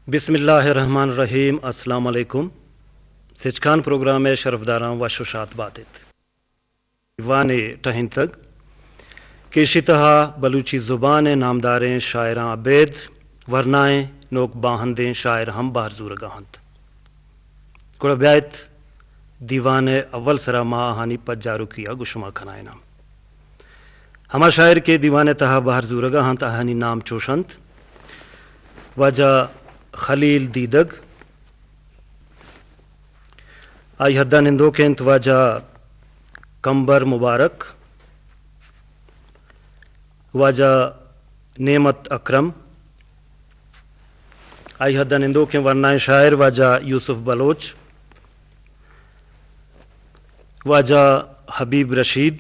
بسم اللہ الرحمن الرحیم۔ السلام علیکم۔ سچکان پروگرام ءِ شرفداراں وش و شات بات ات۔ دیوانے ٹہینتگ کہ ایشی تہا بلوچی زبان ءِ نامداریں شاعراں ابید ورنائیں نوک باہندیں شاعر ہم بہر زورگا انت۔ گڑا بیایت دیوان ءِ اول سرا ما آہانی پجاروکی ءَ گوں شما کنائیناں۔ ہما شاعر کہ دیوان ءِ تہا بہر زورگا انت، آہانی نام چوش انت: واجہ خلیل دیدگ، آئی حدا نندوک انت واجہ کمبر مبارک، واجہ نعمت اکرم، آئی حدا نندوکیں ورنائیں شاعر واجہ یوسف بلوچ، واجہ حبیب رشید،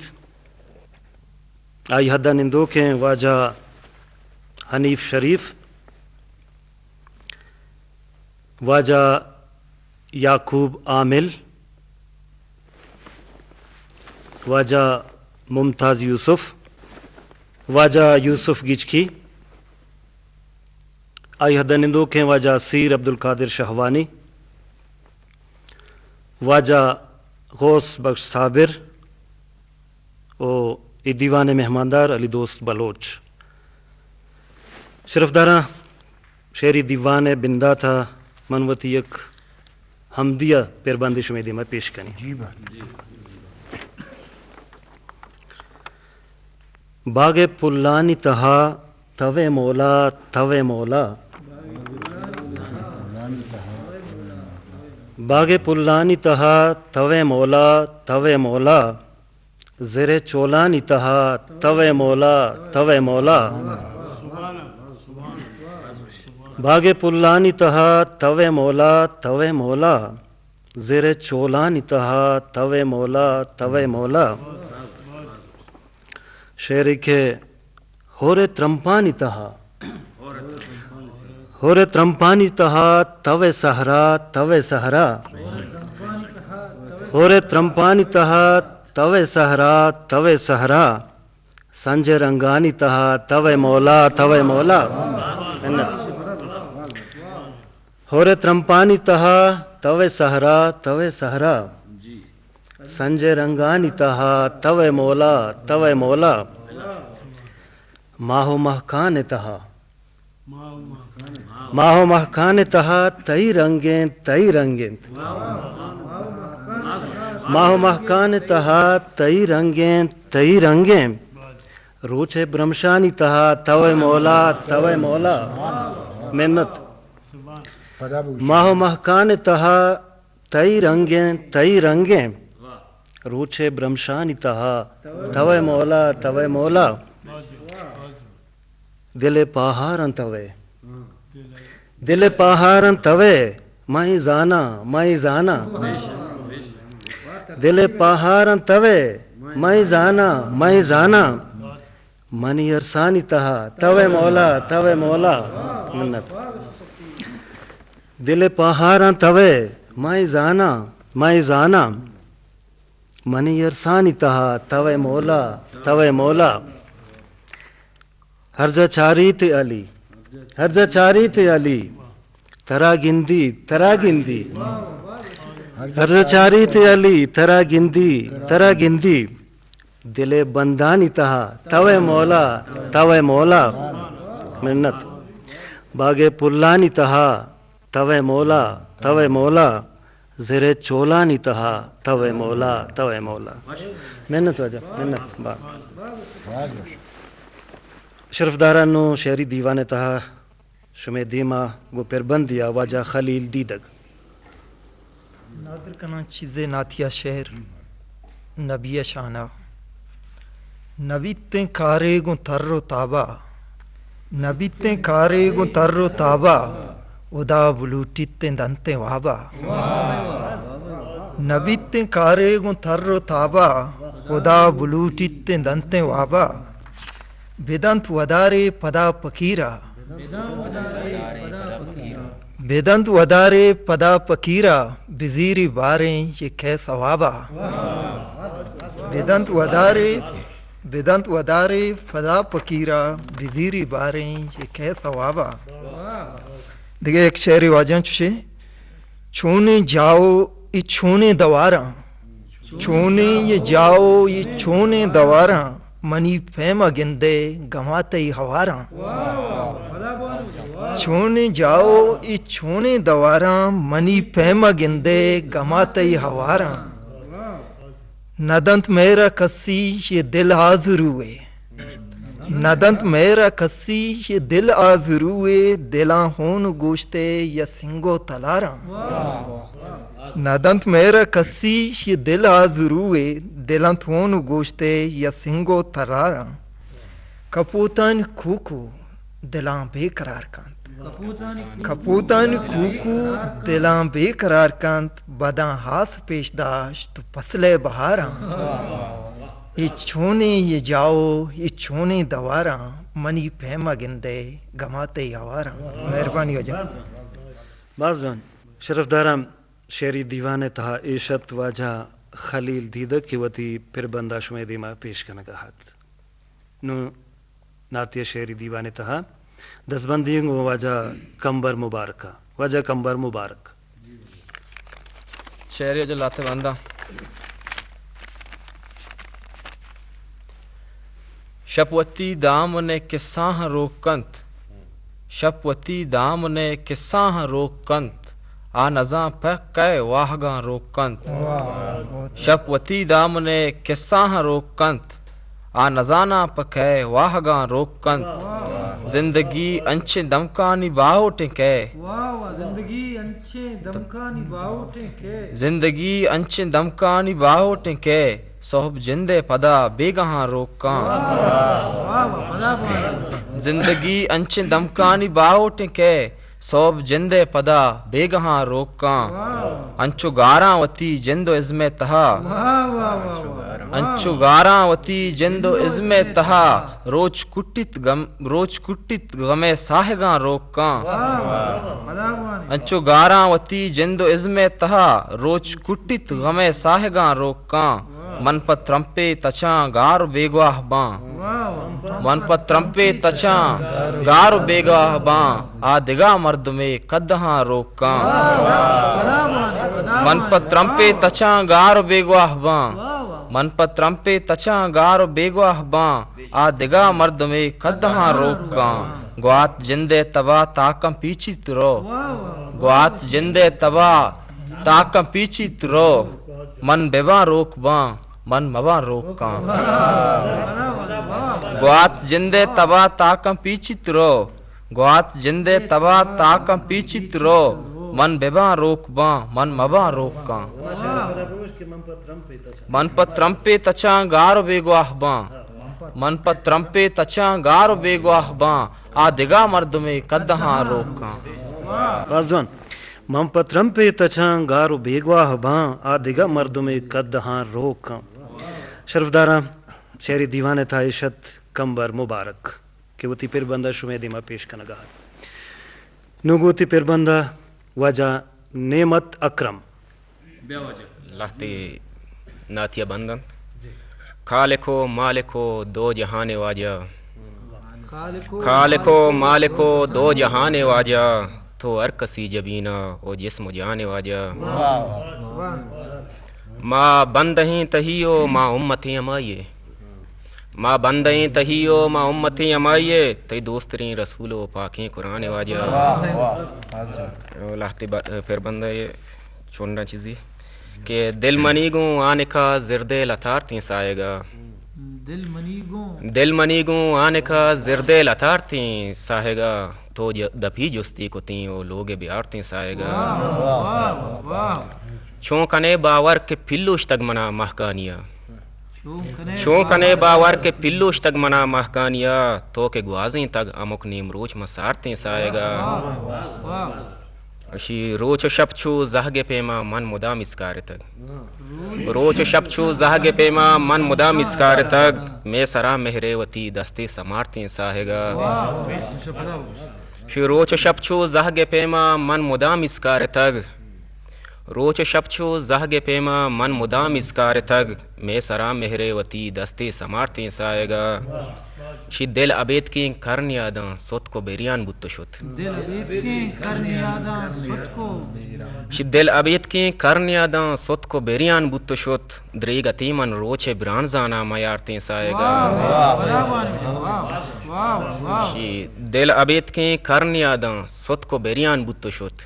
آئی حدا نندوکیں واجہ حنیف شریف، واجہ یعقوب عامل، واجہ ممتاز یوسف، واجہ یوسف گچکی، آئی حدا نندوکیں واجہ سیر عبدالقادر شہوانی، واجہ غوث بخش صابر و اے دیوان ءِ مہماندار علی دوست بلوچ۔ شرفداراں، شعری دیوان ءِ بندات ءَ من وتی یک ہمدی ءِ پربندے شمئے دیما پیش کنیں۔ جی بات۔ باگ ءِ پلانی تہا توئے مولا، توئے مولا۔ باگ ءِ پلانی تہا توئے مولا، توئے مولا۔ زر ءِ چولانی تہا توئے مولا، توئے مولا۔ باگ ءِ پلانی تہا توئے مولا، توئے مولا۔ زر ءِ چولانی تہا توئے مولا، توئے مولا۔ شعرے کہ ہور ءِ ترمپانی تہا، ہور ءِ ترمپانی تہا توئے صحرا، توئے صحرا۔ ہور ءِ ترمپانی تہا توئے صحرا، توئے صحرا۔ سنج ءِ رنگانی تہا توئے مولا، توئے مولا۔ منت۔ ہور ءِ ترمپانی تہا توئے صحرا، توئے صحرا۔ سنج ءِ رنگانی تہا توئے مولا، توئے مولا۔ ماہ و مہکان ءِ تہا، ماہ و مہکان ءِ تہا تئی رنگ انت، تئی رنگ انت۔ ماہ و مہکان ءِ تہا تئی رنگ انت، تئی رنگ انت۔ روچ ءِ برمشانی تہا توئے مولا، توئے مولا۔ منت۔ ماہ و مہکان ءِ تہا تئی رنگ انت، تئی رنگ انت۔ روچ ءِ برمشانی تہا توئے مولا، توئے مولا۔ دل ءِ پاہاراں توئے، دل ءِ پاہاراں توئے، مئے زاناں، مئے زاناں۔ دل ءِ پاہاراں توئے، مئے زاناں، مئے زاناں۔ منی ارسانی تہا توئے مولا، توئے مولا۔ منت۔ دل ءِ پاہاراں توئے، مئے زاناں، مئے زاناں۔ منی ارسانی تہا توئے مولا، توئے مولا۔ ہر جا چاریت علی، ہر جا چاریت علی، ترا گندی، ترا گندی۔ ہر جا چاریت علی، ترا گندی، ترا گندی۔ دل ءِ بندانی تہا توئے مولا، توئے مولا۔ منت۔ باگ ءِ پلانی تہا توئے مولا، توئے مولا۔ زر ءِ چولانی تہا توئے مولا، توئے مولا۔ منت واجہ، منت۔ با۔ شرفداراں، نوں شعری دیوان ءِ تہا شمئے دیما گوں پربندے ءَ واجہ خلیل دیدگ۔ نادر کناں چیزے نعتیہ شعر نبی ءِ شان ءَ۔ نبیتیں کارے گوں تر و تابا، نبیتیں کارے گوں تر و تابا، ہدا بلوٹیتیں دنتیں وابا۔ نبیتیں کارے گوں تر و تابا، ہدا بلوٹیتیں دنتیں وابا۔ بدنت ودارے پدا پکیرا، بدنت ودارے پدا پکیرا، بزیری باریں یہ کئے ثوابا۔ بدنت ودارے، بدنت ودارے پدا پکیرا، بزیری باریں یہ کئے ثوابا۔ دگہ یک شعرے واجہاں چوشے، چونیں جاؤ اے چونیں دواراں، چونیں یہ جاؤ اے چونیں دواراں، منی پیم ءَ گندئے گماں تئی ہواراں۔ چونیں جاؤ اے چونیں دواراں، منی پیم ءَ گندئے گماں تئی ہواراں۔ نہ دنت مہر ءَ کسی یہ دل آزروے، نہ دنت مہر ءَ کسی یہ دل آزروے، دلاں ہون گوشتے یا سنگ و تلاراں۔ نہ دنت مہر ءَ کسی یہ دل آزروے، دلاں ہون گوشتے یا سنگ و تلاراں۔ کپوتانی کوکو دلاں بے قرار کنت۔ کپوتانی کوکو دلاں بے قرار کنت، بداں ہاس پیش داشت پسلے بہاراں۔ اے چونیں یہ جاؤ، اے چونیں دواراں، منی پیم ءَ گندئے گماں تئی ہواراں۔ مہربانی واجہ۔ باز جوان۔ شرفداراں، شعری دیوان ءِ تہا ایش ات واجہ خلیل دیدگ کہ وتی پربند ءَ شمئے دیما پیش کنگ ءَ ات۔ نوں ناتی ءِ شعری دیوان ءِ تہا دزبندی گوں واجہ کمبر مبارک ءَ۔ واجہ کمبر مبارک۔ شعری جو لاتے بنداں۔ شپ وتی دامن ءِ کساہاں روک کنت۔ شپ وتی دامن ءِ کساہاں روک کنت، آ نزاں پہ کئے واہگاں روک کنت۔ شپ وتی دامن ءِ کساہاں روک کنت، آ نزاناں پہ کئے واہگاں روک کنت۔ زندگی انچیں دمکانی باہوٹیں کئے۔ زندگی انچیں دمکانی باہوٹیں کئے، سہب جند ءِ پدا بیگہاں روکاں۔ زندگی انچیں دمکانی باہوٹیں کئے، سہب جند ءِ پدا بیگہاں روکاں۔ انچو گاراں وتی جند و ازم ءِ تہا، انچو گاراں وتی جند و ازم ءِ تہا، روچ کٹیت غم، روچ کٹیت غم ءِ ساہگاں روکاں۔ انچو گاراں وتی جند و ازم ءِ تہا، روچ کٹیت غم ءِ ساہگاں روکاں۔ من پہ ترمپے تچاں گار و بیگواہ باں۔ من پہ ترمپے تچاں گار و بیگواہ باں۔ آ دگہ مردمے کدہاں روکاں۔ من پہ ترمپے تچاں گار و بیگواہ باں۔ من پہ ترمپے تچاں گار و بیگواہ باں۔ آ دگہ مردمے کدہاں روکاں۔ گوات جند ءِ تبا تاکاں پیچیت رو۔ گوات جند ءِ تبا تاکاں پیچیت رو۔ من بباں روک باں، من مباں روکاں۔ گوات جند ءِ تبا تاکاں پیچیت رو۔ گوات جند ءِ تبا تاکاں پیچیت رو۔ من بباں روک باں، من مباں روکاں۔ من پہ ترمپے تچاں گار و بیگواہ باں۔ من پہ ترمپے تچاں گار و بیگواہ باں۔ آ دگہ مردمے کدہاں روکاں۔ باز جوان۔ من پہ ترمپے تچاں گار و بیگواہ باں۔ آ دگہ مردمے کدہاں روکاں۔ شرفداراں، شعری دیوان ءِ تہا ایش ات کمبر مبارک کہ وتی پربند ءَ شمئے دیما پیش کنگ ءَ ات۔ نوں گوں وتی پربند ءَ واجہ نعمت اکرم۔ لہتے ناتی ءَ بند انت۔ خالق و مالک و دو جہان ءِ واجہ۔ خالق و مالک و دو جہان ءِ واجہ۔ تو ہر کسی جبین ءَ و جسم و جان ءِ واجہ۔ ما بندہ ایں تہی و ما امت ایں ہمائی ءِ۔ ما بندہ ایں تہی و ما امت ایں ہمائی ءِ، تئی دوستریں رسول و پاکیں قرآن ءِ واجہ۔ لہتے ب-، پربند ءِ چنڈاں چیزے کہ دل منی گوں آنکا زردے لتارتیں ساہگا۔ دل منی گوں آنکا زردے لتارتیں ساہگا۔ تو ج-، دپی جستی کتیں و لوگ بیارتیں ساہگا۔ چون کنے باور کہ پلوشتگ منا مہکانیا۔ چون کنے باور کہ پلوشتگ منا مہکانیا، تو کہ گوازینتگ ہمک نیم روچ من سارتیں ساہگا۔ اشی روچ و شپ چو زہگ پیما من مدام اسکارتگ۔ روچ و شپ چو زہگ پیما من مدام اسکارتگ۔ مے سرا مہرے وتی دستے سمارتیں ساہگا۔ شی روچ و شپ چو زہگ پیما من مدام اسکارتگ۔ روچ و شپ چو زہگ پیما من مدام اسکارتگ۔ مے سرا مہرے وتی دستے سمارتیں ساہگا۔ شی دل ابیتکیں کر نیاداں ستک و بریان بوت و شت۔ دل ابیتکیں کر نیاداں ستک و شی دل ابیتکیں کر نیاداں ستک و بریان بوت و شت۔ دریگتی من روچ برانزانا میارتیں سایگا۔ واہ، واہ، واہ، واہ، واہ، واہ۔ شی دل ابیتکیں کر نیاداں ستک و بریان بوت و شت۔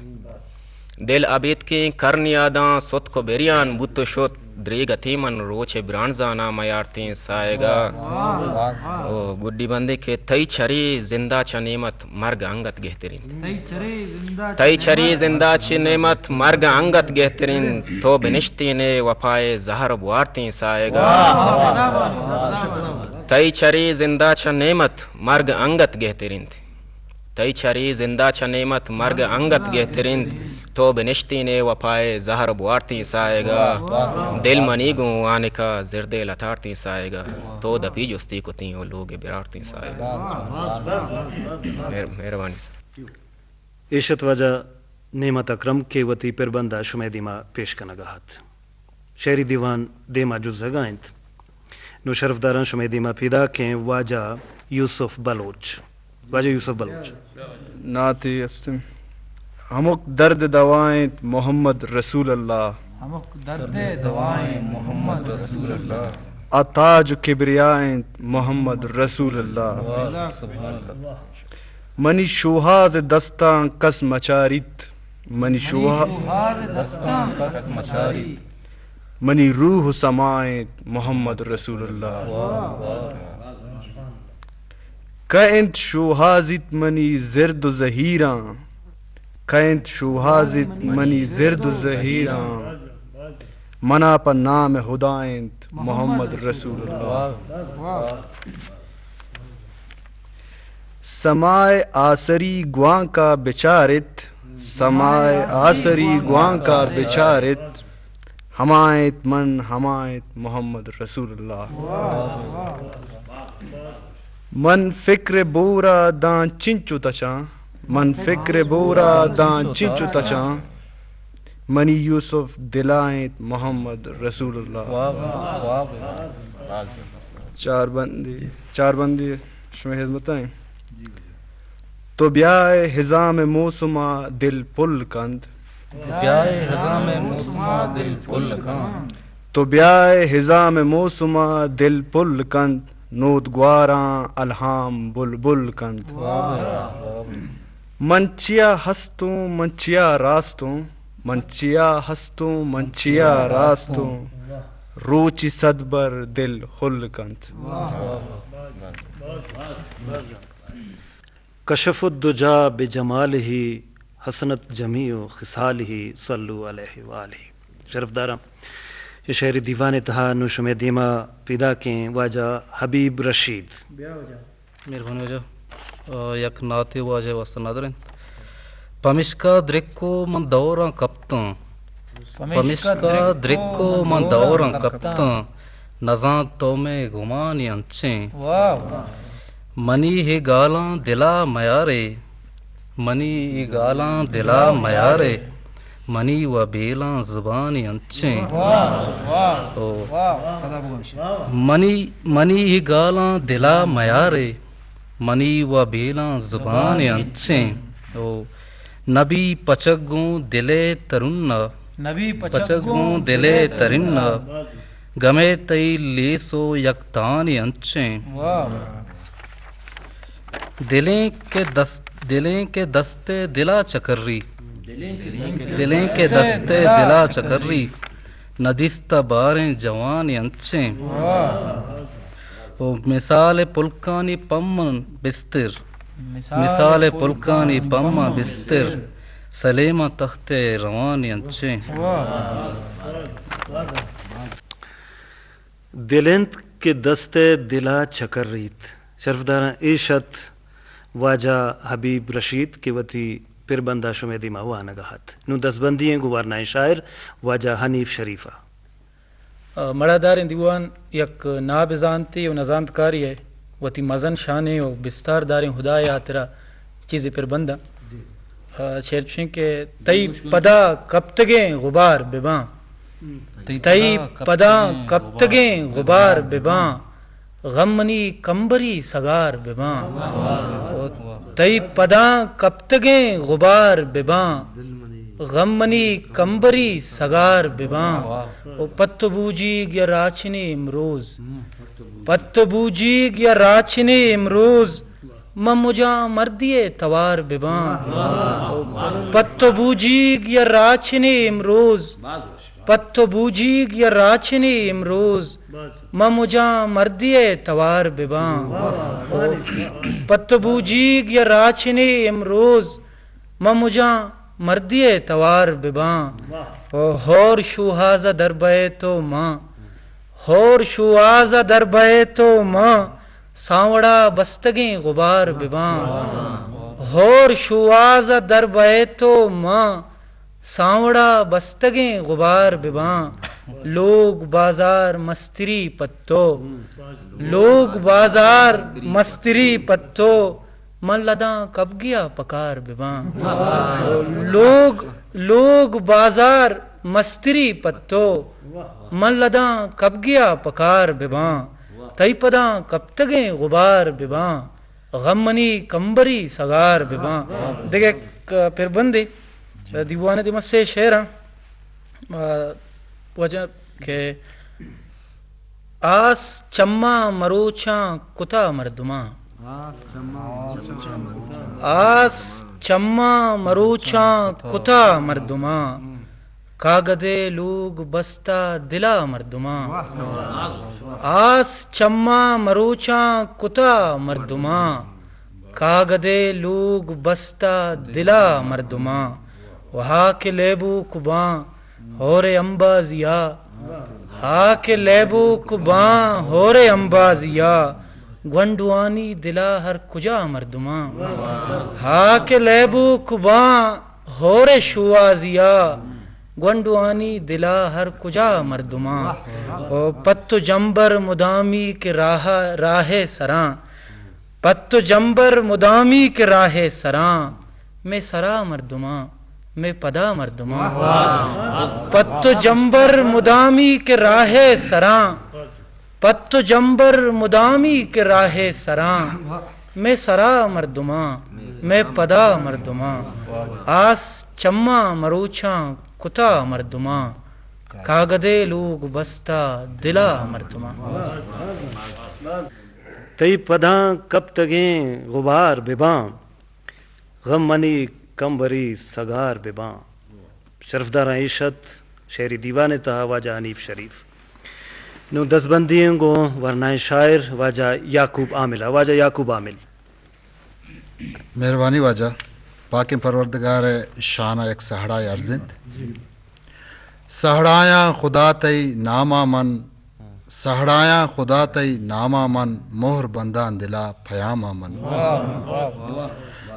دل ابیتکیں کر نیاداں ستک و بریان بوت و شت۔ دریگتی من روچ برانزانا میارتیں سایگا۔ واہ، واہ۔ او گڈی بندے کہ تئی چرے زندا چہ نیمت مرگ انگت گہتر انت۔ تئی چرے زندا چہ تئی چرے نیمت زندا چہ نیمت مرگ انگت گہتر انت۔ تو بنشتین ء وپائے زہر بوارتیں سایگا۔ واہ، واہ، واہ، واہ۔ تئی چرے زندا چہ نیمت مرگ انگت گہتر انت۔ تئی چرے زندا چہ نیمت مرگ انگت گہتر انت۔ تو بنشتین ء وپائے زہر بوارتیں سایگا۔ دل منی گوں وانکا زردے لتارتیں سایگا۔ تو دپی جستی کتیں و لوگ برارتیں سایگا۔ مہر-، مہربانی سر۔ ایش ات واجہ نعمت اکرم کہ وتی پربند ء شمئے دیما پیش کنگ ء ات۔ شعری دیوان دیما جزگ ء انت۔ نوں شرفداراں شمئے دیما پیداکیں واجہ یوسف بلوچ۔ واجہ یوسف بلوچ۔ نعتے استیں۔ ہمک درد دوا انت محمد رسول اللہ۔ ہمک درد دوا انت محمد رسول اللہ۔ آ تاج و کبریا انت محمد رسول اللہ۔ واہ، سبحان اللہ۔ منی شوہاز دستاں کس مچاریت، منی شوہا-، منی شوہاز دستاں کس مچاریت۔ منی روح و سما انت محمد رسول اللہ۔ واہ، واہ۔ کئے انت شوہازیت منی زرد و زہیراں، کئے انت شوہازیت منی زرد و زہیراں، منا پہ نام ہدا انت محمد رسول اللہ۔ واہ، واہ۔ سمائے آسری گوانکا بچارت، سمائے آسری گوانکا بچارت، ہما انت من، ہما انت محمد رسول اللہ۔ من فکر بورا داں چنچو تچاں، من فکر بورا داں چنچو تچاں، منی یوسف دلا انت محمد رسول اللہ۔ واہ، واہ، واہ، واہ۔ چار بندی، چار بندی شمئے ہزمت ء۔ تو بیائے ہزام موسما دل پل کنت۔ تو بیائے ہزام موسما دل پل کنت۔ تو بیائے ہزام موسما دل پل کنت، نود گواراں الہام بلبل کنت۔ واہ، واہ۔ من چیا ہستوں، من چیا راستوں، من چیا ہستوں، من چیا راستوں، روچی صد بر دل ہل کنت۔ کشف الدجی بجمالہ، حسنت جمیع خصالہ، صلوا علیہ وآلہ۔ شرفداراں، اے شعری دیوان ء تہا نوں شمئے دیما پیداکیں واجہ حبیب رشید۔ مہربانی واجہ۔ آ، یک نعتے واجہ ء واستہ نادر انت۔ پمشکا درکو من دوراں کپتاں۔ پمشکا درکو من دوراں کپتاں۔ نزانت تو مئے گمانی انچیں۔ واہ، واہ۔ منی اے گالاں دلا میارے۔ منی اے گالاں دلا میارے۔ منی و بیلاں زبانی انچیں۔ واہ، واہ، او۔ واہ۔ منی، منی اے گالاں دلا میارے، منی و بیلاں زبان انچیں۔ او نبی پچگ گوں دل ء ترنا، نبی پچگ گوں دل ء ترنا، گم ء تئی لیس و یک تانی انچیں۔ واہ۔ دلیں کہ دست، دلیں کہ دست ء دلا چکری، دلیں کہ دست ء دلا چکری، ندیست باریں جوانی انچیں۔ واہ۔ او مثال پلکانی پمن بستر، مثال پلکانی پمن بستر، سلیمان تخت ء روانی انچیں۔ واہ۔ دل انت کہ دست ء دلا چکریت۔ شرفداراں، ایش ات واجہ حبیب رشید کہ وتی پربند ء شمئے دیما وانگ ء ات۔ نوں دزبندی ایں گوں ورنائیں شاعر واجہ حنیف شریف ء۔ مڑاداریں دیوان یک نابزانتے و نزانتکارے ء وتی مزن شانے و بستارداریں ہدائے ہاترا چیزے پربند ء۔ شعر چوشیں کہ تئی پدا کپتگیں غبار بباں، تئی پدا کپتگیں غبار بباں، غم منی کمبری سگار بباں، و تئی پداں کپتگیں غبار بباں۔ غم منی کمبری سگار بباں، و پت و بوجیگ یا راچنے امروز، پت و بوجیگ یا راچنے امروز، من مجاں مردی ءِ توار بباں۔ پت و بوجیگ یا راچنے امروز، پت و بوجیگ یا راچنے امروز، من مجاں مردی ءِ توار بباں۔ پت و بوجیگ یا راچنے امروز، من مجاں مردی ءِ توار بباں۔ او ہور شوہاز ءَ در بئے تو من، ہور شوہاز ءَ در بئے تو من، سانوڑا بستگیں غبار بباں۔ ہور شوہاز ءَ در بئے تو من، سانوڑا بستگیں غبار بباں۔ لوگ بازار مستری پتو، لوگ بازار مستری پتو، من لداں کبگیا پکار بباں۔ لوگ، لوگ بازار مستری پتو، من لداں کبگیا پکار بباں۔ تئی پداں کپتگیں غبار بباں، غم منی کمبری سگار بباں۔ دگہ یک پربندے دیوان ءِ دیما سے شعر آں، آ، واجہ کہ آس چماں مروچاں کتا مردماں۔ آس چماں مروچاں کتا مردماں، کاگدے لوگ بستا دلا مردماں۔ آس چماں مروچاں کتا مردماں، کاگدے لوگ بستا دلا مردماں۔ و ہا کہ لیبوک باں ہور امبازیا، ہا کہ لیبوک باں ہور امبازیا، گونڈوانی دلا ہر کجا مردماں۔ ہا کہ لیبوک باں ہور شوازیا، گونڈوانی دلا ہر کجا مردماں۔ او پت و جمبر مدامی کہ راہ، راہ سراں، پت و جمبر مدامی کہ راہ سراں، مے سرا مردماں، مے پدا مردماں۔ پت و جمبر مدامی کہ راہ سراں، پت و جمبر مدامی کہ راہ سراں، مے سرا مردماں، مے پدا مردماں۔ آس چماں مروچاں کتا مردماں، کاگدے لوگ بستا دلا مردماں۔ تئی پداں کپتگیں غبار بباں، غم منی کمبری سگار بباں۔ شرفداراں، ایش ات شعری دیوان ءِ تہا واجہ حنیف شریف۔ نوں دزبندی ایں گوں ورنائیں شاعر واجہ یعقوب عامل ءَ۔ واجہ یعقوب عامل۔ مہربانی واجہ، پاکیں پروردگار ءِ شان ءَ یک سہڑائے عرض انت۔ سہڑایاں خدا تئی نام ءَ من، سہڑایاں خدا تئی نام ءَ من، مہر بنداں دل ءَ پیام ءَ من۔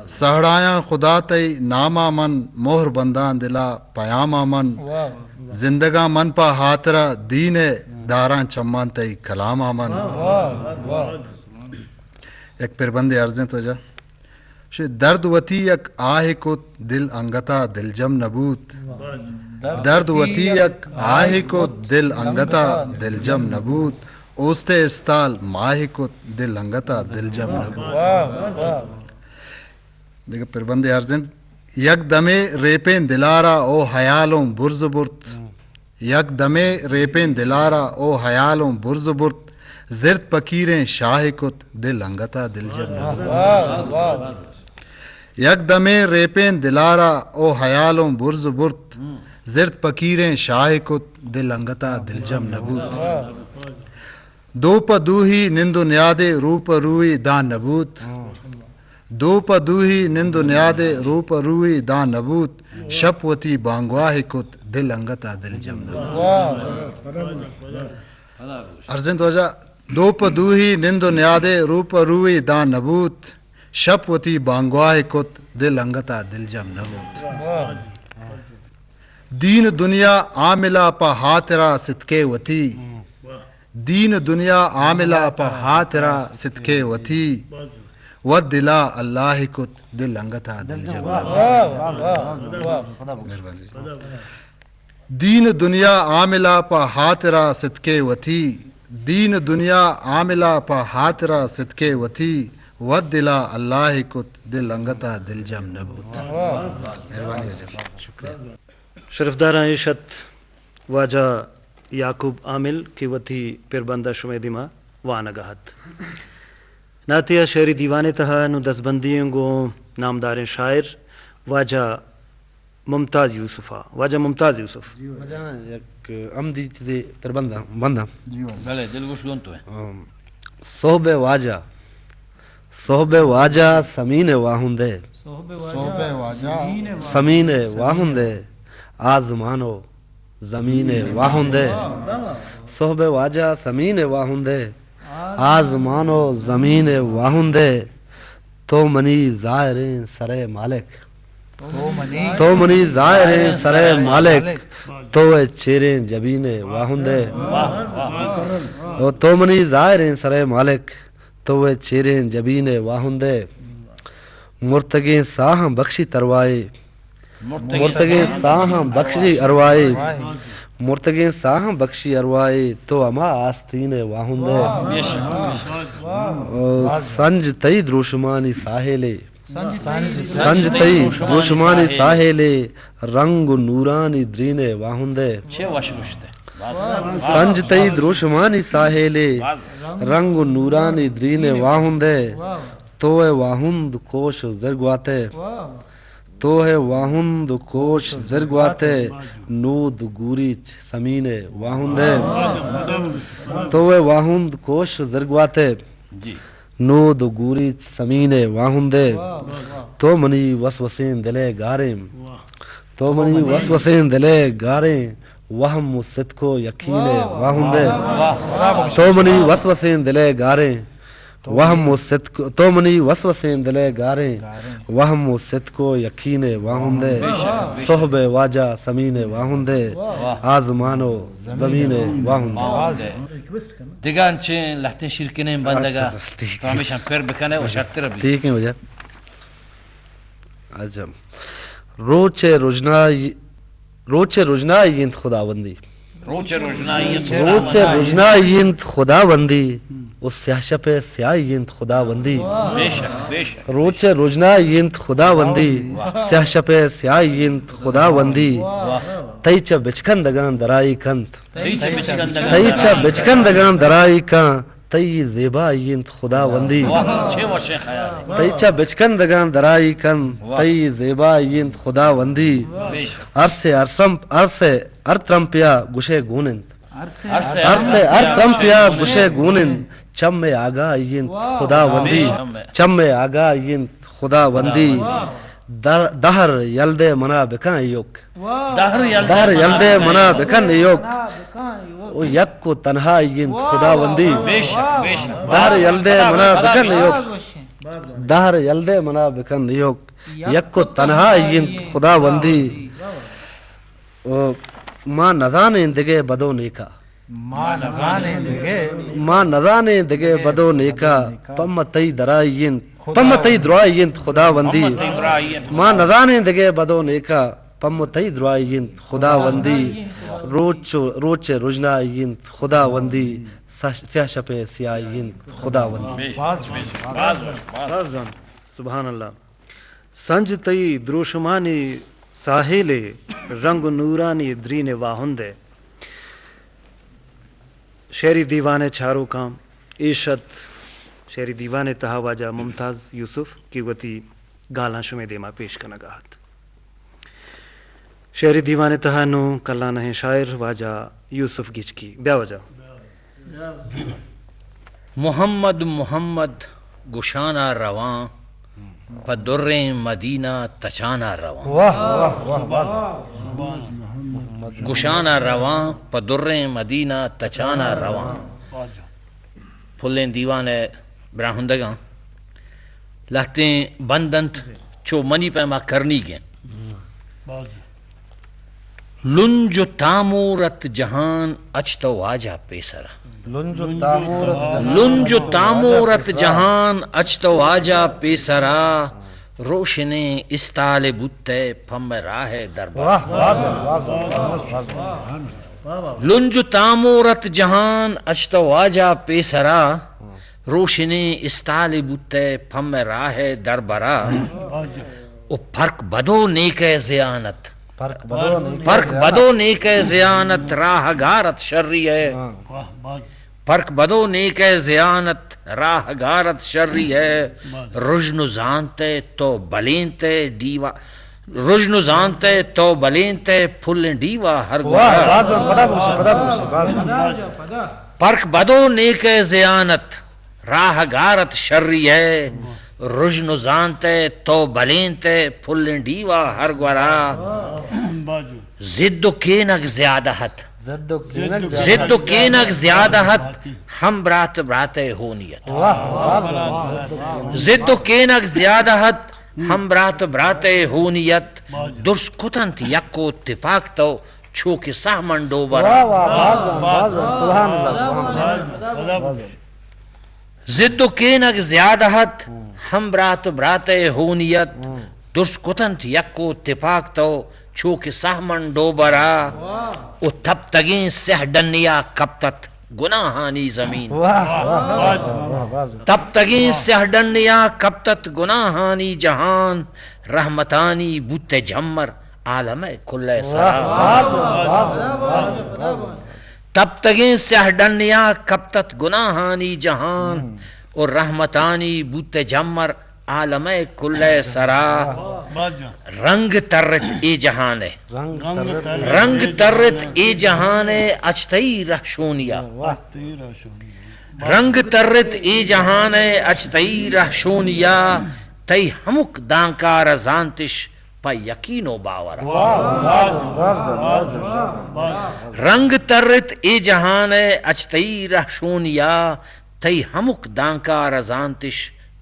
سہڑایاں خدا تئی نام ءَ من، مہر بنداں دل ءَ پیام ءَ من۔ زندگاں من پہ ہاترا دین ءِ، داراں چماں تئی کلام ءَ من۔ یک پربندے عرض انت واجہ۔ شے درد وتی یک آہے کت، دل انگتا دلجم نبوت۔ درد وتی یک آہے کت، دل انگتا دلجم نبوت۔ اوست استال ماہے کت، دل انگتا دلجم نبوت۔ دگہ پربندے عرض انت، یک دمے ریپیں دلارا او حیالوں برز برت۔ یک دمے ریپیں دلارا او حیالوں برز برت، زرت پکیریں شاہے کت، دل انگتا دلجم نبوت۔ یک دمے ریپیں دلارا او حیالوں برز برت، زرت پکیریں شاہے کت، دل انگتا دلجم نبوت۔ دو پہ دوہی نند و نیادے، رو پہ روی داں نبوت۔ دو پہ دوہی نند و نیادے، رو پہ روی داں نبوت۔ شپ وتی بانگواہے کت، دل انگتا دلجم نبوت۔ عرض انت واجہ، دو پہ دوہی نند و نیادے، رو پہ روی داں نبوت۔ شپ وتی بانگواہے کت، دل انگتا دلجم نبوت۔ دین دنیا عاملا پہ ہاترا ستکے وتی۔ دین دنیا عاملا پہ ہاترا ستکے وتی، و دلا اللہ کت، دل انگتا دلجم نبوت۔ مہربانی۔ دین دنیا عاملا پہ ہاترا ستکے وتی، دین و دنیا عاملا پہ ہاترا صدقے وتی، وت دلا اللہ کت دل انگتا دلجم نبوت۔ مہربانی واجہ، شکریہ۔ شرفداراں، ایش ات واجہ یعقوب عامل کہ وتی پربندا شمئے دیما وانگا ات۔ ناتے ء شعری دیوانے تہا نوں دستبندی ایں گوں نامداریں شاعر واجہ ممتاز یوسف ء۔ واجہ ممتاز یوسف۔ واجہ یک ہمدی چیزے پربنداں، بنداں۔ بلے، دلگوش گوں تو ئے۔ سہب واجہ، سہب واجہ سمین واہندے۔ سہب واجہ سمین واہندے، آزمان و زمین واہندے۔ سہب واجہ سمین واہندے، آزمان و زمین واہندے۔ تو منی ظاہریں سرے مالک، تو منی ظاہریں سرے مالک، تو اے چیریں جبین واہندے۔ او تو منی ظاہریں سرے مالک، تو اے چیریں جبین واہندے۔ مرتگیں ساہاں بخشی تروائے، مرتگیں ساہاں بخشی ارواحے، مرتگیں ساہاں بخشی ارواحے، تو ہما آستین واہندے۔ او سنج تئی دروشمانی ساحلے، سنج تئی دروشمانی ساحلے، رنگ و نورانی درین واہندے۔ سنج تئی دروشمانی ساحلے، رنگ و نورانی درین واہندے۔ تو اے واہند کوش و زرگواتے، تو اے واہند کوش زرگواتے، نود گوریچ سمین واہندے۔ تو اے واہند کوش زرگواتے، نود گوریچ سمین واہندے۔ تو منی وسوسیں دلے گاریں، تو منی وسوسیں دلے گاریں، وہم و صدق و یقین واہندے۔ تو منی وسوسیں دلے گاریں، وہم و صدق، تو منی وسوسیں دلے گاریں، وہم و صدق و یقین واہندے۔ سہب واجہ سمین واہندے، آزمان و زمین واہندے۔ دگہ انچیں لہتیں شیرکنیں بندگا تو ہمیشاں پر بکنے و شرتر بی۔ ٹھیک ہے واجہ۔ اچھا۔ روچ رژنائی، روچ رژنائی انت خداوندی۔ روچ رژنائی انت خداوندی۔ روچ رژنائی انت خداوندی۔ و سیاہ شپ سیاہی انت خداوندی۔ بے شک، بے شک۔ روچ رژنائی انت خداوندی۔ سیاہ شپ سیاہی انت خداوندی۔ تئی چہ بچکندگاں درائی کنت۔ تئی چہ بچکندگاں درائی کن، تئی زیبائی انت خداوندی۔ تئی چہ بچکندگاں درائی کن، تئی زیبائی انت خداوندی۔ ارس ارسم، ارس ار ترمپیا گشے گون انت۔ ارس ار ترمپیا گشے گون انت۔ چم آگاہی انت خداوندی۔ چم آگاہی انت خداوندی۔ دہر یل دے منا بکن ایوک۔ دہر یل دے منا بکن ایوک۔ او یک و تنہائی انت خداوندی۔ دہر یل دے منا بکن ایوک۔ دہر یل دے منا بکن ایوک۔ یک و تنہائی انت خداوندی۔ او ما نزانیں دگہ بد و نیکا۔ ما نزانیں دگہ، ما نزانیں دگہ بد و نیکا، پم تئی درائی انت، پم تئی درائی انت خداوندی۔ ما نزانیں دگہ بد و نیکا، پم تئی درائی انت خداوندی۔ روچ، روچ رژنائی انت خداوندی، سیاہ شپ سیاہی انت خداوندی۔ سبحان اللہ۔ سنج تئی دروشمانی ساحلے، رنگ و نورانی درین واہندے۔ شعری دیوانے چاروکاں، ایش ات شعری دیوانے تہا واجہ ممتاز یوسف کہ وتی گالاں شمے دیما پیش کنگا ات۔ شعری دیوانے تہا نوں کلانہیں شاعر واجہ یوسف گچکی۔ بیا واجہ۔ محمد محمد گشانا رواں، پہ دریں مدینہ تچانا رواں۔ گشانا رواں، پہ دریں مدینہ تچانا رواں۔ پلیں دیوان ء براہندگاں لہتیں بند انت، چو منی پیما کرنیگ انت۔ لنج و تامور ات جہان اچ تو واجہ پیسرا۔ لنج و تامور ات جہان اچ تو واجہ پیسرا۔ روشنیں استال بوتئے پم راہ دربرا۔ لنج و تامور ات جہان اچ تو واجہ پیسرا، روشنیں استالے بوتئے پم راہ دربرا۔ و پرک بدو نیکئے زیانت، پرک بدو نیکئے زیانت، راہ گارت شری ئے۔ پرک بدو نیکئے زیانت، راہ گارت شری ئے۔ رژن و زانتئے تو بلینتئے ڈیوا، رژن و زانتئے تو بلینتئے پھلیں ڈیوا ہر گورا۔ پرک بدو نیکئے زیانت، راہ گارت شری ئے۔ رژن و زانتئے تو بلینتئے پھلیں ڈیوا ہر گورا۔ زد و کینگ زیادہ ات، زد و کینگ زیادہ ات، ہم برات براتئے ہونی ات۔ زد و کینگ زیادہ ات، ہم برات براتئے ہونی ات۔ درس کتنت یک و تپاک تو چو کہ سہمن ڈوبرا۔ زد و کینگ زیادہ ات، ہم برات براتئے ہونی ات۔ درس کتنت یک و تپاک تو چو کہ سہمن ڈوبرا۔ و تپتگیں سیہ ڈنیا کپتت گناہانی زمین۔ تپتگیں سیہ ڈنیا کپتت گناہانی جہان۔ رحمتانی بوتہ جمر عالمئے کلئے سرا۔ تپتگیں سیاہ ڈنیا کپتت گناہانی جہان، و رحمتانی بوتہ جمر عالمئے کلئے سرا۔ رنگ ترت اے جہانئے، رنگ ترت اے جہانئے اچ تئی رہشونیا۔ رنگ ترت اے جہانئے اچ تئی رہشونیا، تئی ہمک دانکار زانتش پہ یقین و باورا۔ رنگ ترت اے جہانئے اچ تئی رہشونیا، تئی ہمک دانکار زانتش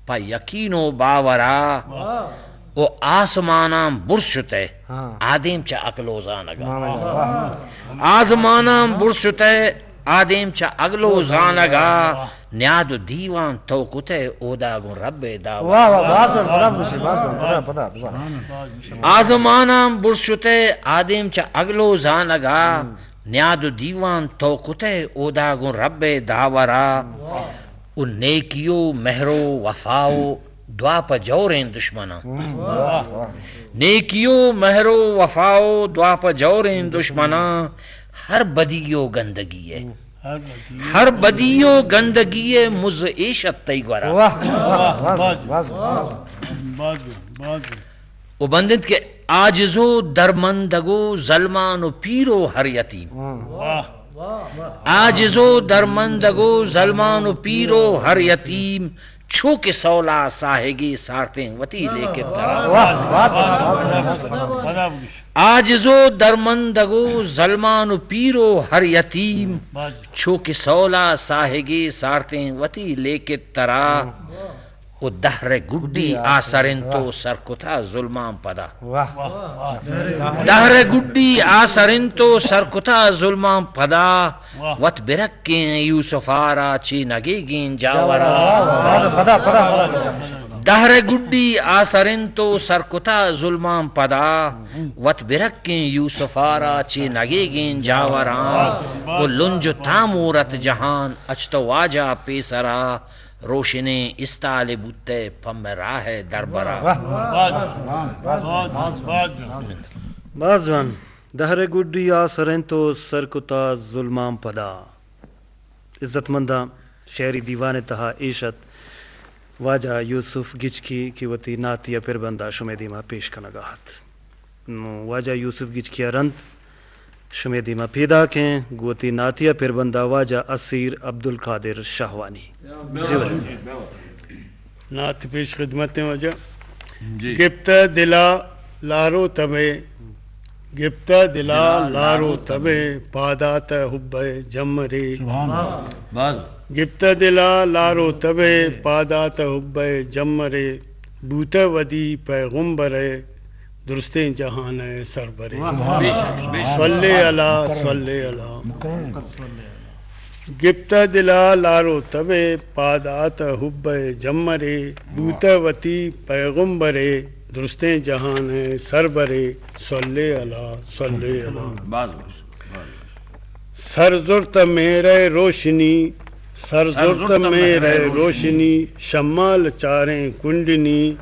پہ یقین و باورا۔ و آسماناں برز شتئے آدیم چہ عقل و زانگا۔ آسماناں برز شتئے آدیم چہ عقل و زانگا، نیاد و دیوان تو کتئے اودا گوں ربئے داورا۔ آزماناں برز شتئے آدیم چہ عقل و زانگا، نیاد و دیوان تو کتئے اودا گوں ربئے داورا۔ و نیکی و مہر و وفا و دعا پہ جوریں دشمناں۔ نیکی و مہر و وفا و دعا پہ جوریں دشمناں۔ ہر بدی و گندگی ئے، ہر بدی و گندگی ئے مز ایش ات تئی گورا۔ و بندنت کہ عاجز و درمندگ و زلمان و پیر و ہر یتیم۔ عاجز و درمندگ و زلمان و پیر و ہر یتیم، چو کہ سولا ساہگے سارتیں وتی لیکت ترا۔ عاجز و درمندگ و زلمان و پیر و ہر یتیم، چو کہ سولا ساہگے سارتیں وتی لیکت ترا۔ و دہر گڈی آسرنت و سرکتا ظلمان پدا۔ دہر گڈی آسرنت و سرکتا ظلمان پدا۔ وت برکیں یوسفارا چہ نگیگیں جاورا۔ دہر گڈی آسرنت و سرکتا ظلمان پدا۔ وت برکیں یوسفارا چہ نگیگیں جاوراں۔ و لنج و تامورت جہان اچ تو واجہ پیسرا۔ روشنیں استالے بوتئے پہ مئے راہ ءِ دربرا۔ باز جوان۔ دہر گڈی آسر انت و سر کتا ظلمان پدا۔ عزت منداں، شعری دیوان ءِ تہا ایش ات واجہ یوسف گچکی کہ وتی نعتی ءِ پربند ءَ شمئے دیما پیش کنگا ات۔ نوں واجہ یوسف گچکی ءَ رند شمئے دیما پیداک ایں گوں وتی نعتی ءِ پربند ءَ واجہ اسیر عبدالقادر شاہوانی۔ جی واجہ۔ نعت پیش خدمت ایں واجہ۔ جی۔ گپتہ دلا لارو تبے، گپتہ دلا لارو تبے، پادات حب ءِ جمرے۔ سبحان اللہ۔ باز۔ گپتہ دلا لارو تبے، پادات حب ءِ جمرے، بوتہ ودی پیغمبرے، درستیں جہان ءِ سربرے۔ واہ، واہ، واہ۔ صلی علی، صلی علی۔ گپتہ دلا لارو تبے، پادات حب ءِ جمرے، بوتہ وتی پیغمبرے، درستیں جہان ءِ سربرے، صلی علی، صلی علی۔ باز وش، باز وش۔ سر زرت مہرئے روشنی، سر زرت مہرئے روشنی، شمال چاریں کنڈنی،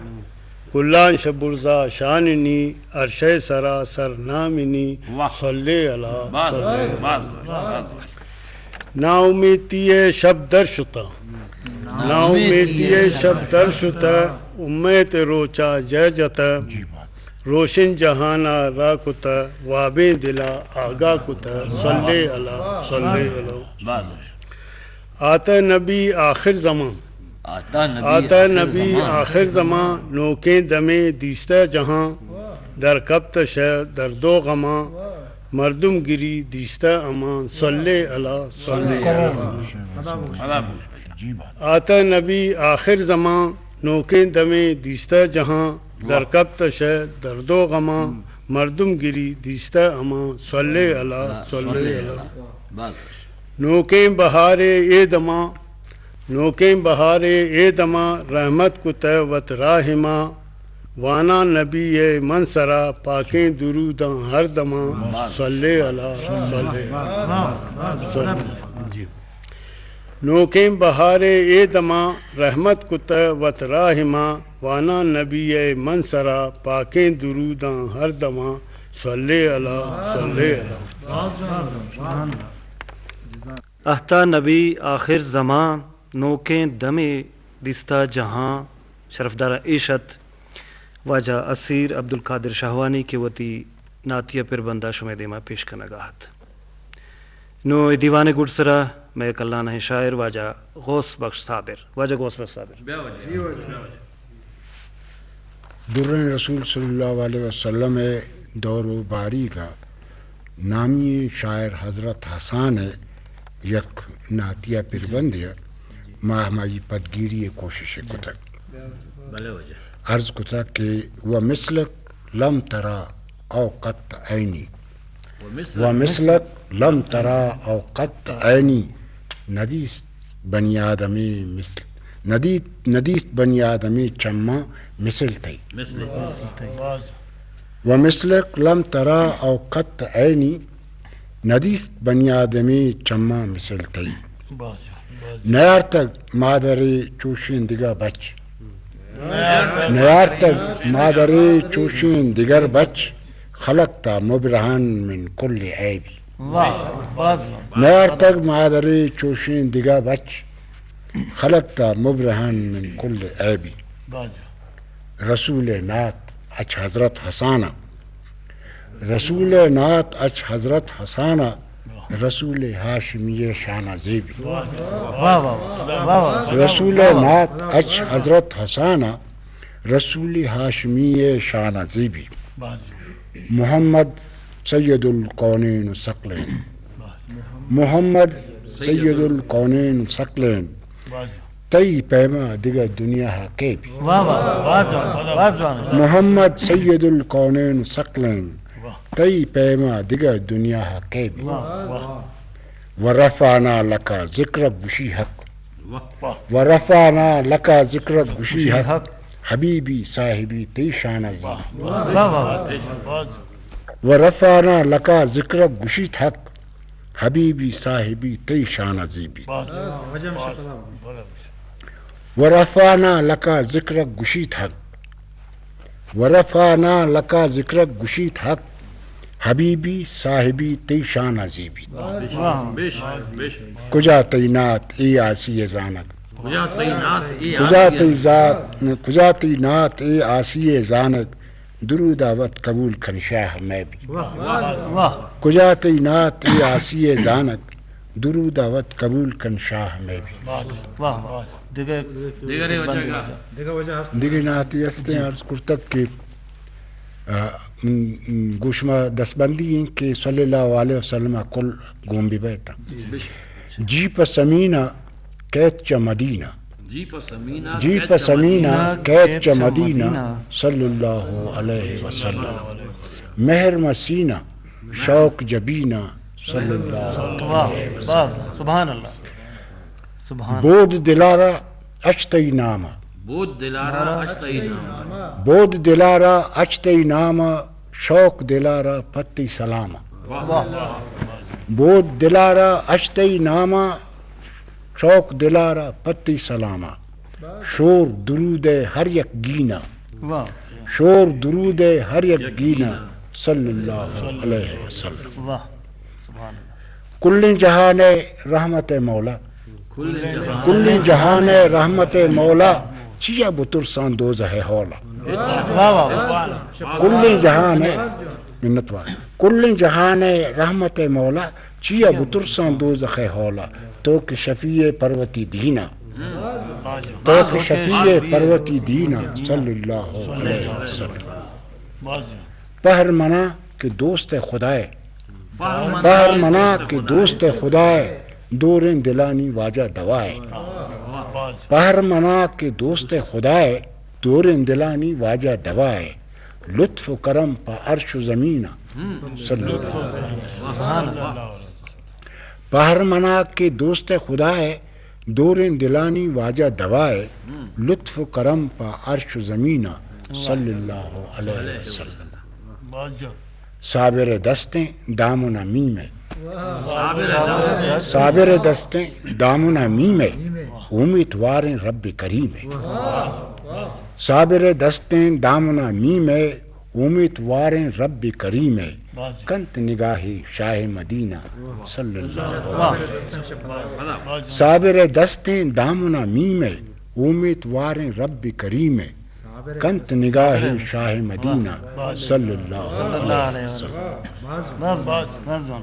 کلانش برزا شاننی، عرشئے سرا سر نامنی، واہ۔ صلی علی، باز، صلی علی۔ باز، باز، باز۔ ناامیتی ءِ شپ در شتہ، ناامیتی ءِ شپ در شتہ، امیت روچا جہ جتہ، روشن جہانا راہ کتہ، وابیں دلا آگاہ کتہ، صلی علی، صلی علی۔ آتہ نبی آخر زمان، آتہ نبی آخر زمان، نوکیں دمے دیستہ جہاں، در کپتہ شہ درد و غماں، مردم گری دیستہ امان، صلی علی، صلی علی۔ آتہ نبی آخر زمان، نوکیں دمے دیستہ جہاں، در کپتہ شہ درد و غماں، مردم گری دیستہ امان، صلی علی، صلی علی۔ نوکیں بہارے اے دماں، نوکیں بہارے اے دماں، رحمت کتہ وت راہ ما، واناں نبی ءِ من سرا، پاکیں دروداں ہر دماں، صلی علی، صلی علی۔ نوکیں بہارے اے دماں، رحمت کتہ وت راہ ما، واناں نبی ءِ من سرا، پاکیں دروداں ہر دماں، صلی علی، صلی علی۔ آتہ نبی آخر زمان، نوکیں دمے دیستہ جہاں۔ شرفداراں، ایش ات واجہ اسیر عبدالقادر شاہوانی کہ وتی نعتیہ پربندا شمئے دیما پیش کنگا ات۔ نوں اے دیوان ءِ گڈسرا مئے کلانہیں شاعر واجہ غوث بخش صابر۔ واجہ غوث بخش صابر۔ دریں رسول صلی اللہ علیہ وسلم ءِ دور و باریگ ءَ نامی شاعر حضرت حسان ءِ یک نعتیہ پربندے ءَ ما ہمائی پدگیری ءِ کوشش ءَ کتگ۔ بلے واجہ۔ عرض کتگ کہ و مثلک لم ترا او قط عینی۔ و مثلک لم ترا او قط عینی، ندیست بنی آدمی مثل، ندیت، ندیست بنی آدمی چماں مثل تئی۔ مثل تئی۔ و مثلک لم ترا او قط عینی، ندیست بنی آدمی چماں مثل تئی۔ نیارتگ مادرے چوشیں دگہ بچ۔ نیارتگ مادرے چوشیں دگر بچ، خلقت مبرہن من کل عیبی۔ واہ، باز واہ۔ نیارتگ مادرے چوشیں دگہ بچ، خلقت مبرہن من کل عیبی۔ باز واہ۔ رسول نعت اچ حضرت حسانا۔ رسول نعت اچ حضرت حسانا، رسول ہاشمی شانا زیبی۔ واہ، واہ، واہ، واہ، واہ۔ رسول نعت اچ حضرت حسانا، رسول ہاشمی شانا زیبی۔ محمد سید الکونین ثقلین۔ محمد سید الکونین ثقلین۔ تئی پیما دگہ دنیا ءَ کئے بی؟ واہ، واہ، واہ، واہ، واہ۔ محمد سید الکونین ثقلین۔ تئی پیما دگہ دنیا ءَ کئے بی؟ واہ، واہ۔ و رفعنا لک ذکرک گوشی حق۔ واہ۔ و رفعنا لک ذکرک گوشی حق۔ حبیبی صاحبی تئی شان عظیم۔ واہ، واہ، واہ۔ و رفعنا لک ذکرک گوشیت حق، حبیبی صاحبی تئی شان عظیمی۔ و رفعنا لک ذکرک گوشیت حق، و رفعنا لک ذکرک گوشیت حق، حبیبی صاحبی تئی شان عظیمی۔ واہ، واہ۔ کجا تئی نعت اے آسی ءِ زانگ؟ کجا تئی نعت اے کجا آسی ءِ تئی ذات، کجا تئی نعت اے آسی ءِ زانگ؟ درود ءَ وت قبول کن شاہ مئے بی۔ واہ، واہ۔ کجا تئی نعت اے آسی ءِ زانگ؟ درود ءَ وت قبول کن شاہ مئے بی۔ واہ، واہ۔ دگہ، دگہ نعتے ہستیں، عرض کرتگ کہ، آ، م، م، گوں شما دستبندی ایں کہ صلی اللہ علیہ وسلم ءَ کل گون بہ بیت۔ جی پہ سمینہ کیت چہ مدینہ۔ جی پہ سمینہ کیت چہ مدینہ، صلی اللہ علیہ وسلم۔ مہر مہ سینہ شوق جبینہ، صلی اللہ علیہ وسلم۔ واہ، سبحان اللہ۔ سبحان۔ بود دلارا اچ تئی نامہ۔ بود دلارا اچ تئی نامہ۔ بود دلارا اچ تئی نامہ، شوق دلارا پہ تئی سلامہ۔ واہ۔ بود دلارا اش تئی ناما، شوق دلارا پتی سلاما۔ شور درود ہر یک گینا، واہ۔ شور درود ہر یک گینا، صلی اللہ علیہ وسلم۔ واہ، سبحان اللہ۔ کلیں جہان ءِ رحمت ءِ مولا، کلیں جہان ءِ رحمت ءِ مولا، چیا بترساں دوزخ ءِ ہولا۔ واہ، واہ، واہ۔ کلیں جہان ءِ، منت وار۔ کلیں جہان ءِ رحمت ءِ مولا، چیا بترساں دوزخ ءِ ہولا۔ تو کہ شفیع پروتی دینا، تو کہ شفیع پروتی دینا، صلی اللہ علیہ وسلم۔ پہر منا کہ دوست خدا ئے، پہر منا کہ دوست خدا ئے، دوریں دلانی واجہ دوا ئے۔ پہر منا کہ دوست خدا ئے، دوریں دلانی واجہ دوا ئے۔ لطف و کرم پہ عرش و زمین ءَ، صلی اللہ علیہ وسلم۔ پہر منا کہ دوست خدا ئے، دوریں دلانی واجہ دوا ئے۔ لطف و کرم پہ عرش و زمین ءَ، صلی اللہ علیہ وسلم۔ صابر ءِ دستیں دامن ءَ میم ئے، صابر ءِ دستیں دامن ءَ میم ئے، امیتواریں رب کریم ئے۔ صابر ءِ دستیں دامن ءَ میم ئے، امیتواریں رب کریم ئے۔ کنت نگاہے شاہ مدینہ، صلی اللہ علیہ وسلم۔ صابر ءِ دستیں دامن ءَ میم ئے، امیتواریں رب کریم ئے۔ کنت نگاہے شاہ مدینہ، صلی اللہ علیہ وسلم۔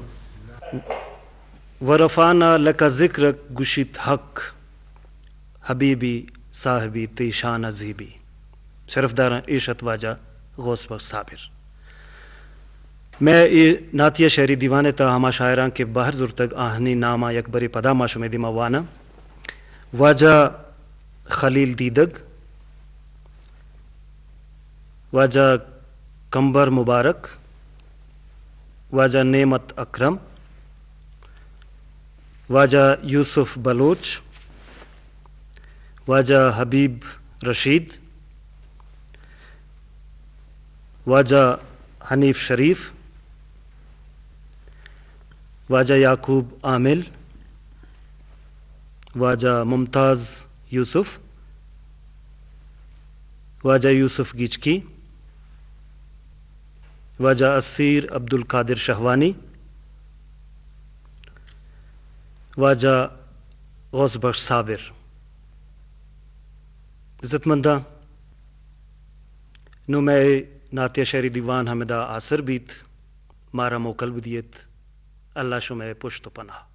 ورفعنا لک ذکرک گوشیت حق، حبیبی صاحبی تئی شان ءَ زیبی۔ شرفداراں، ایش ات واجہ غوث بخش صابر۔ مئے اے نعتیہ شعری دیوان ءِ تہا ہما شاعراں کہ بہر زرتگ، آہانی ناماں یک برے پدا ما شمئے دیما واناں۔ واجہ خلیل دیدگ، واجہ کمبر مبارک، واجہ نعمت اکرم، واجہ یوسف بلوچ، واجہ حبیب رشید، واجہ حنیف شریف، واجہ یعقوب عامل، واجہ ممتاز یوسف، واجہ یوسف گچکی، واجہ اسیر عبدالقادر شہوانی، واجہ غوث بخش صابر۔ عزت منداں، نوں مئے نعتیہ شعری دیوان ہمدا آسر بیت، مارا موکل بدیت۔ اللہ شمئے پشت و پناہ۔